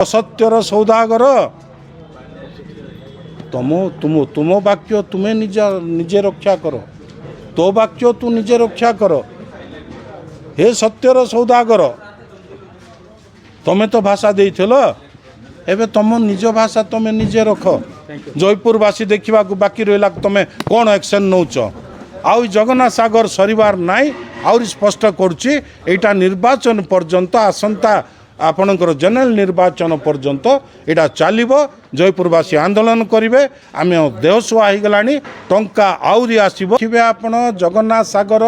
ସତ୍ୟର ସୌଦାଗର, ତମ ତୁମ ତୁମ ବାକ୍ୟ ତୁମେ ନିଜେ ରକ୍ଷା କର। ତୋ ବାକ୍ୟ ତୁ ନିଜେ ରକ୍ଷା କର। ହେ ସତ୍ୟର ସୌଦାଗର, ତମେ ତ ଭାଷା ଦେଇଥିଲ, ଏବେ ତମ ନିଜ ଭାଷା ତମେ ନିଜେ ରଖ। ଜୟପୁରବାସୀ ଦେଖିବାକୁ ବାକି ରହିଲା ତମେ କ'ଣ ଆକ୍ସନ୍ ନେଉଛ। ଆଉ ଜଗନ୍ନାଥ ସାଗର ସରିବାର ନାହିଁ। ଆହୁରି ସ୍ପଷ୍ଟ କରୁଛି, ଏଇଟା ନିର୍ବାଚନ ପର୍ଯ୍ୟନ୍ତ, ଆସନ୍ତା ଆପଣଙ୍କର ଜେନେରାଲ ନିର୍ବାଚନ ପର୍ଯ୍ୟନ୍ତ ଏଇଟା ଚାଲିବ। ଜୟପୁରବାସୀ ଆନ୍ଦୋଳନ କରିବେ। ଆମେ ଦେହସୁଆ ହେଇଗଲାଣି, ଟଙ୍କା ଆହୁରି ଆସିବ, ଦେଖିବେ ଆପଣ। ଜଗନ୍ନାଥ ସାଗର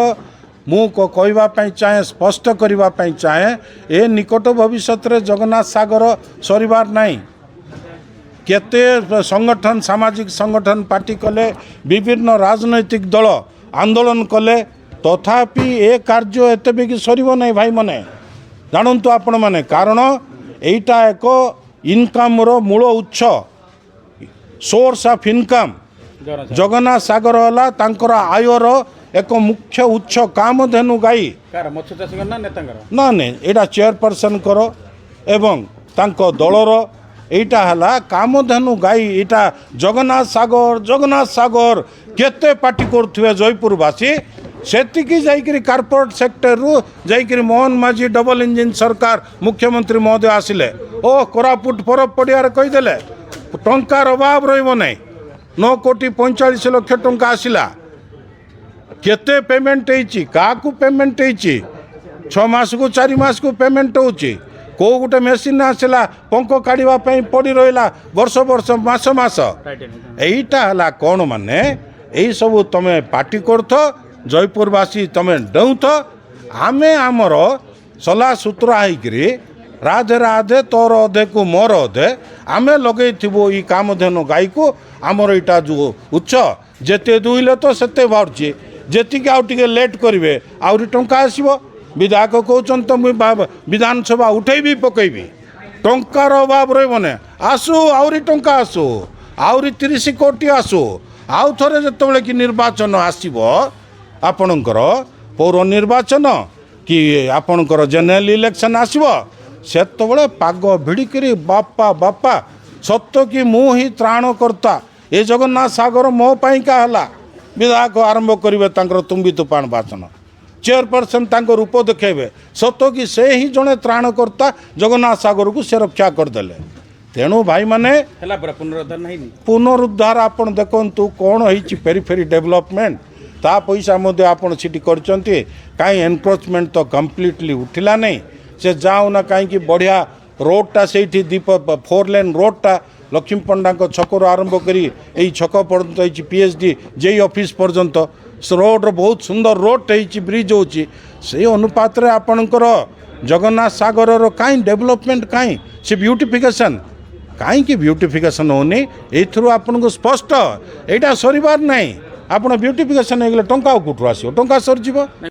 ମୁଁ କହିବା ପାଇଁ ଚାହେଁ, ସ୍ପଷ୍ଟ କରିବା ପାଇଁ ଚାହେଁ, ଏ ନିକଟ ଭବିଷ୍ୟତରେ ଜଗନ୍ନାଥ ସାଗର ସରିବାର ନାହିଁ। କେତେ ସଂଗଠନ, ସାମାଜିକ ସଂଗଠନ ପାର୍ଟି କଲେ, ବିଭିନ୍ନ ରାଜନୈତିକ ଦଳ ଆନ୍ଦୋଳନ କଲେ, ତଥାପି ଏ କାର୍ଯ୍ୟ ଏତେ ବେଗି ସରିବ ନାହିଁ। ଭାଇମାନେ, ଜାଣନ୍ତୁ ଆପଣମାନେ, କାରଣ ଏଇଟା ଏକ ଇନକମ୍ର ମୂଳ ଉତ୍ସ, ସୋର୍ସ ଅଫ୍ ଇନକମ୍। ଜଗନ୍ନାଥ ସାଗର ହେଲା ତାଙ୍କର ଆୟର ଏକ ମୁଖ୍ୟ ଉତ୍ସ, କାମଧେନୁ ଗାଈ। କାହାର, ମତ୍ସ୍ୟ ଚାଷୀଙ୍କର ନା ନେତାଙ୍କର? ନା ନାଇଁ, ଏଇଟା ଚେୟାରପର୍ସନଙ୍କର ଏବଂ ତାଙ୍କ ଦଳର। ଏଇଟା ହେଲା କାମଧେନୁ ଗାଈ ଏଇଟା ଜଗନ୍ନାଥ ସାଗର। ଜଗନ୍ନାଥ ସାଗର କେତେ ପାଟି କରୁଥିବେ ଜୟପୁରବାସୀ, ସେତିକି ଯାଇକରି କର୍ପୋରେଟ୍ ସେକ୍ଟରରୁ ଯାଇକରି ମୋହନ ମାଝୀ ଡବଲ ଇଞ୍ଜିନ୍ ସରକାର, ମୁଖ୍ୟମନ୍ତ୍ରୀ ମହୋଦୟ ଆସିଲେ ଓ କୋରାପୁଟ ପରବ ପଡ଼ିଆରେ କହିଦେଲେ, ଟଙ୍କାର ଅଭାବ ରହିବ ନାହିଁ। 9 କୋଟି 45 ଲକ୍ଷ ଟଙ୍କା ଆସିଲା। କେତେ ପେମେଣ୍ଟ ହେଇଛି? କାହାକୁ ପେମେଣ୍ଟ ହେଇଛି? 6 ମାସକୁ, 4 ମାସକୁ ପେମେଣ୍ଟ ହେଉଛି। କେଉଁ ଗୋଟେ ମେସିନ୍ ଆସିଲା, ପଙ୍କ କାଢ଼ିବା ପାଇଁ ପଡ଼ି ରହିଲା ବର୍ଷ ବର୍ଷ, ମାସ ମାସ। ଏଇଟା ହେଲା କ'ଣ ମାନେ, ଏଇସବୁ ତମେ ପାଟି କରୁଥ, ଜୟପୁରବାସୀ ତମେ ଡେଉଁଥ, ଆମେ ଆମର ସଲା ସୁତୁରା ହେଇକିରି ରାଧେ ରାଧେ, ତୋର ଅଧେକୁ ମୋର ଅଧେ, ଆମେ ଲଗେଇଥିବୁ ଏଇ କାମଧେନୁ ଗାଈକୁ। ଆମର ଏଇଟା ଯେଉଁ ଉତ୍ସ, ଯେତେ ଦୁଇଲେ ତ ସେତେ ବାହାରୁଛି। ଯେତିକି ଆଉ ଟିକେ ଲେଟ୍ କରିବେ, ଆହୁରି ଟଙ୍କା ଆସିବ। ବିଧାୟକ କହୁଛନ୍ତି ତ ମୁଇଁ ବିଧାନସଭା ଉଠେଇବି ପକେଇବି, ଟଙ୍କାର ଅଭାବ ରହିବନି। ଆସୁ, ଆହୁରି ଟଙ୍କା ଆସୁ, ଆହୁରି 30 କୋଟି ଆସୁ। ଆଉ ଥରେ ଯେତେବେଳେ କି ନିର୍ବାଚନ ଆସିବ, ଆପଣଙ୍କର ପୌର ନିର୍ବାଚନ କି ଆପଣଙ୍କର ଜେନେରାଲ ଇଲେକ୍ସନ୍ ଆସିବ, ସେତେବେଳେ ପାଗ ଭିଡ଼ିକିରି ବାପା ବାପା, ସତ କି ମୁଁ ହିଁ ତ୍ରାଣକର୍ତ୍ତା, ଏ ଜଗନ୍ନାଥ ସାଗର ମୋ ପାଇଁକା ହେଲା। ବିଧାୟକ ଆରମ୍ଭ କରିବେ ତାଙ୍କର ତୁମ୍ବି ତୁଫାନ ଭାଷଣ। ଚେୟାରପର୍ସନ୍ ତାଙ୍କ ରୂପ ଦେଖାଇବେ, ସତ କି ସେ ହିଁ ଜଣେ ତ୍ରାଣକର୍ତ୍ତା, ଜଗନ୍ନାଥ ସାଗରକୁ ସେ ରକ୍ଷା କରିଦେଲେ। ତେଣୁ ଭାଇମାନେ, ହେଲା ପୁରା ପୁନରୁଦ୍ଧାର ନାହିଁ। ପୁନରୁଦ୍ଧାର ଆପଣ ଦେଖନ୍ତୁ କ'ଣ ହେଇଛି। ପେରିଫେରି ଡେଭଲପମେଣ୍ଟ ତା ପଇସା ମଧ୍ୟ ଆପଣ ସେଠି କରିଛନ୍ତି। କାହିଁ ଏନକ୍ରୋଚମେଣ୍ଟ ତ କମ୍ପ୍ଲିଟଲି ଉଠିଲା ନାହିଁ। ସେ ଯାଉନା କାହିଁକି, ବଢ଼ିଆ ରୋଡ଼ଟା ସେଇଠି ଦୀପ ଫୋର୍ ଲେନ୍ ରୋଡ଼ଟା ଲକ୍ଷ୍ମୀ ପଣ୍ଡାଙ୍କ ଛକରୁ ଆରମ୍ଭ କରି ଏଇ ଛକ ପର୍ଯ୍ୟନ୍ତ ହେଇଛି, ପିଏଚ୍ ଡି ଜେଇ ଅଫିସ୍ ପର୍ଯ୍ୟନ୍ତ ସେ ରୋଡ଼ର ବହୁତ ସୁନ୍ଦର ରୋଡ଼ଟେ ହେଇଛି, ବ୍ରିଜ୍ ହେଉଛି। ସେଇ ଅନୁପାତରେ ଆପଣଙ୍କର ଜଗନ୍ନାଥ ସାଗରର କାହିଁ ଡେଭଲପମେଣ୍ଟ, କାହିଁ ସେ ବ୍ୟୁଟିଫିକେସନ୍? କାହିଁକି ବ୍ୟୁଟିଫିକେସନ୍ ହେଉନି? ଏଇଥିରୁ ଆପଣଙ୍କୁ ସ୍ପଷ୍ଟ, ଏଇଟା ସରିବାର ନାହିଁ। ଆପଣ ବ୍ୟୁଟିଫିକେସନ୍ ହେଇଗଲେ ଟଙ୍କା ଆଉ କେଉଁଠୁ ଆସିବ? ଟଙ୍କା ସରିଯିବ।